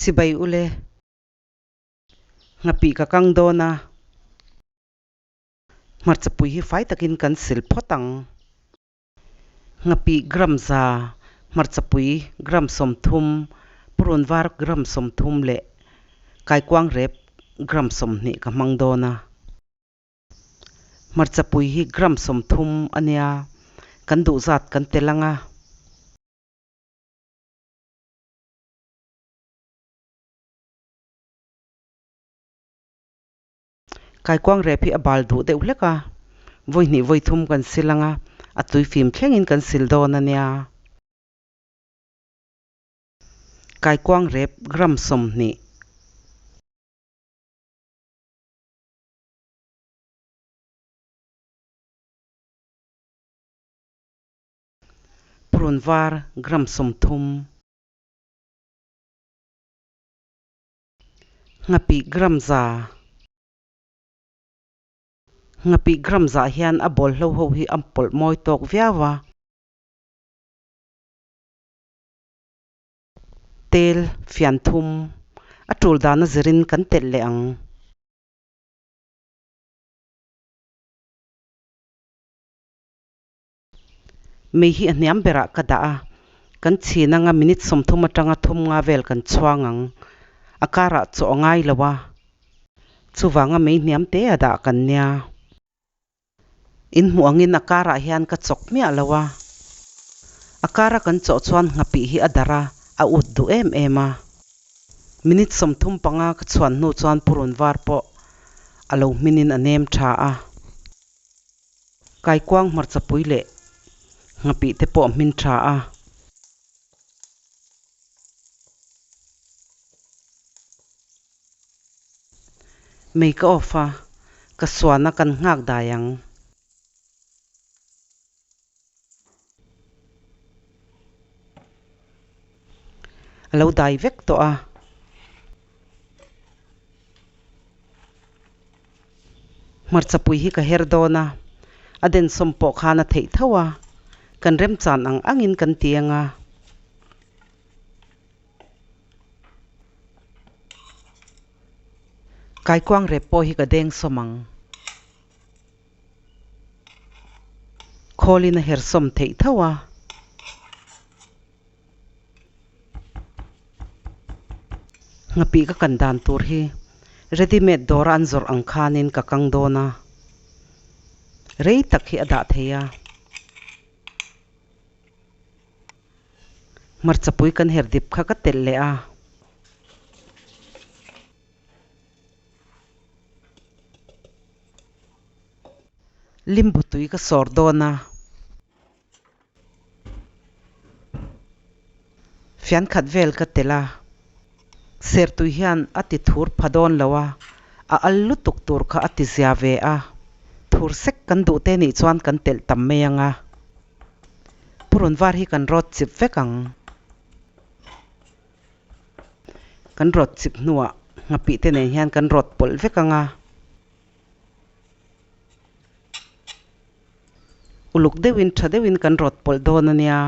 Chibai ule. Nghapih ka kang dawn a. Hmarchapui hi fai takin kan sil phawt ang. Nghapih gram za, hmarchapui gram 30, purun var gram 30 leh kaikuang rep gram 20 ka hmang dawn a. Hmarchapui hi gram 30 a nia, kan duh zat kan tel ang a. Kaikuang rep hi a bal duh deuh hlek a, vawi hnih vawi thum kan sil ang a, a tui fim thlengin kan sil dawn a nia. Kaikuang rep gram 20. Purun var gram 30. Nghapih gram za. Nghapih gram zah hian a bawlhlo ho hi a pawlh mawi tawk viau a. Tel fian thum a tul dana zirin kan telh leh ang. Mei hi a hniam berah ka dah a, kan chhin anga minute 30 atanga thum nga vel kan chhuang ang. A karah chaw a ngai lo a, chuvanga mei hniam te a dah kan nia. In hmuh angin a karah hian ka chawk miah lo a, a kara kan chawh chuan nghapih hi a darh a, a ut duh em em a. Minute 35 ka chhuan hnu chuan purun var pawh a lo hminin a nem tha a. Kaikuang hmarchapui leh nghapih te pawh hmin tha a. Mei ka off a, ka suan a kan nghak dai ang. A lo dai vek tawh a. Hmarchapui hi ka her dawn a, a densawm pawh khan a theih tho a, kan remchan ang angin kan ti ang a. Kaikuang rep pawh hi ka dengsawm ang. Khawlin a hersawm theih tho a. Nghapih ka kan dan tur hi ready made dawra an zawrh ang khanin ka kang dawn a, rei tak hi a dah thei a. Hmarchapui kan her dip kha ka telh leh a. Limbu tui ka sawr dawn a. Fian khat vel ka telh a. Sertui hian a ti thur pha dawn lo a, a al lutuk tur kha a ti zia ve a. Thur sek kan duh te nih chuan kan telh tam mai ang a. Purun var hi kan rawt chip vek ang. Kan rawt chip hnuah nghapih te nen hian kan rawt pawlh vek ang a. Uluk deuhin tha deuhin kan rawt pawlh dawn a nia.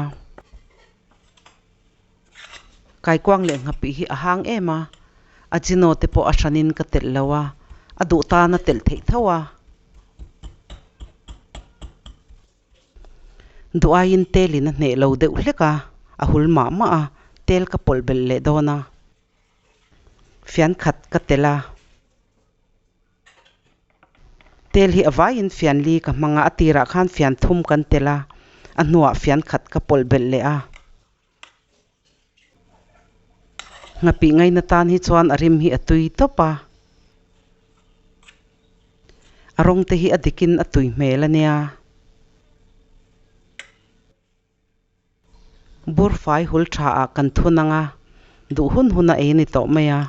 Kaikuang leh nghapih hi a hang em a, a jino te pawh a hranin ka telh lo a, a duh tan a telh theih tho a. Duh aiin telin a hneh lo deuh hlek a, a hul mah mah a, tel ka pawlh belh leh dawn a. Fian khat ka telh a. Tel hi a vaiin fian li ka hmang a, a tirah khan fian thum kan telh a, a hnuah fian khat ka pawlh belh leh a. Nghapih ngaina tan hi chuan a rim hi a tui tawp a. A rawng te hi a dikin a tui hmel a nia. Burfai hul tha ah kan thun ang a, duh hun hun a ei a ni tawh mai a.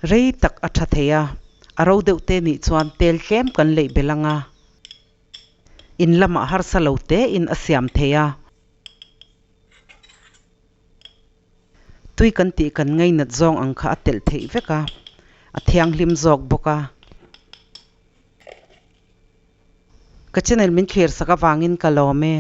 Rei tak a tha thei a, a ro deuh te nih chuan tel tlem kan leih belh ang a. In lamah harsa lo te in a siam thei a. Tui kan tih kan ngainat zawng ang kha a telh theih vek a, a thianghlim zawk bawk a. Ka channel min thlir sak avangin ka lawm e.